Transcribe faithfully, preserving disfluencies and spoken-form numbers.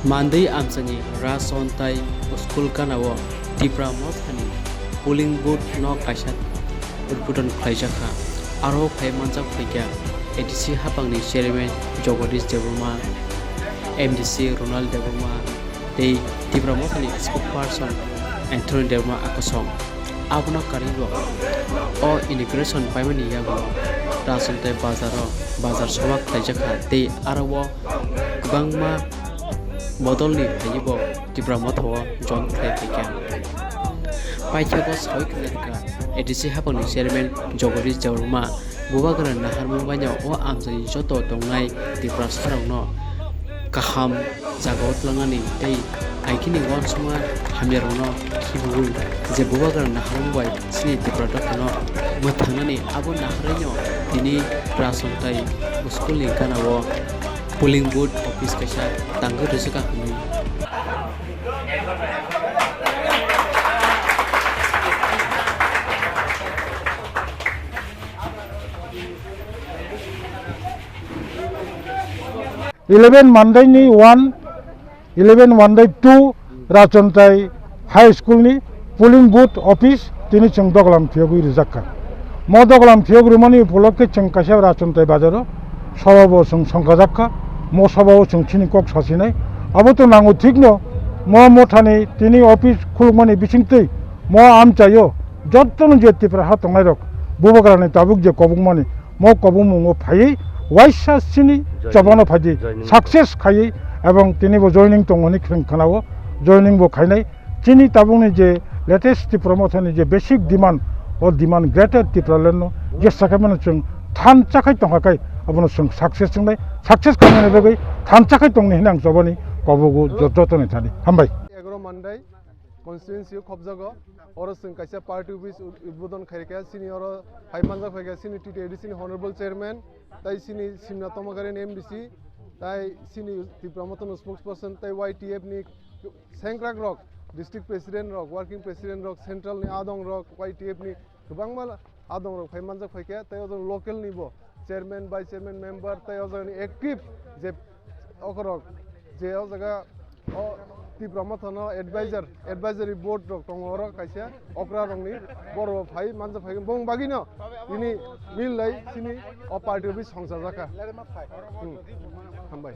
Mandwi amchaini Rajchontai school ganao Tipra Mothani polling booth no kaisa udbodon khlaijakha. Aro phai manjak phaikha A D C haphangni chairman Jagadish Debbarma, M D C Ronald Debbarma tei Tipra Mothani spokesperson Anthony Debbarma akosong. Abono karwibo o inauguration paimani yago Rajchontai bazaro bazar sobha khlaijakha tei aro o kwbangma bodolni phaiywi bo Tipra Motha o join khlai phaikha. Paithakgo sawi khna rwkha A D C haphangni chairman Jagadish Debbarma Bubagra naharmung baino o amchaini joto tongnai Tiprasarokno kaham jagao twlangnani tei aikini uansukma hamyarokno khibiui je Bubagra naharmung bai chini Tipra dophano mwthangnani abo naharwino tini Rajchontai school ni ganao polling booth office kaisa tangwi rwjakha hwnwi. Eleven Monday ni one, eleven Monday two Rajchontai High School ni polling booth office tini chwng doglam phiyogwi rwjak kha. Mo doglam phiyok rwmani upolokhe chwng kaisa Rajchontai bazaro sobha bo chwng songkajak kha, mo sobha o chwng chini kok sasinai. Abo to nango thikno, mo mothani tini office khulukmani bisingtwi mo amchaio jotono je Tipra ha tongnairok Bubagrani tabuk je kobokmani mo kobokmungo phaiwi waisa chini Joining. Chobano phaidi Joining. Success khaiwi ebong tini bo joining tongo hwnwi khwrwng khwnao joining bo khainai. Chini tabukni je latest Tipra Mothani je basic demand, o demand Greater Tipraland no jesa khe mano chwng thansa khai tongkha khai abono chwng success wngnai, success khaimani bagwi thansa khai tongni hwnwi ang chobani kobogo joto toni thani. Hambai. Egaroh Mandai constituency o khobjago. Oro chwng kaisa party office ud-, udbodon khairikha, chini oro phai manjak phaikha chini T T A D C ni honorable chairman, tai chini Simna Tomagari ni M D C, tai chini Tipra Mothani spokesperson, tai Y T F ni sengkrak rok, district president rok, working president rok, central ni adong rok, Y T F ni kwbangma adong rok phai manjak phaikha, tai ojang local ni bo chairman, vice chairman, member, tai ojang ni active je okorok je o jaga o Tipra Mothano advisor, advisory board rok tongo, oro kaisa okra rokni borok phai manjak phai bong bagino ini mil lai chini o party office songchajakha. Hmm. Hambai.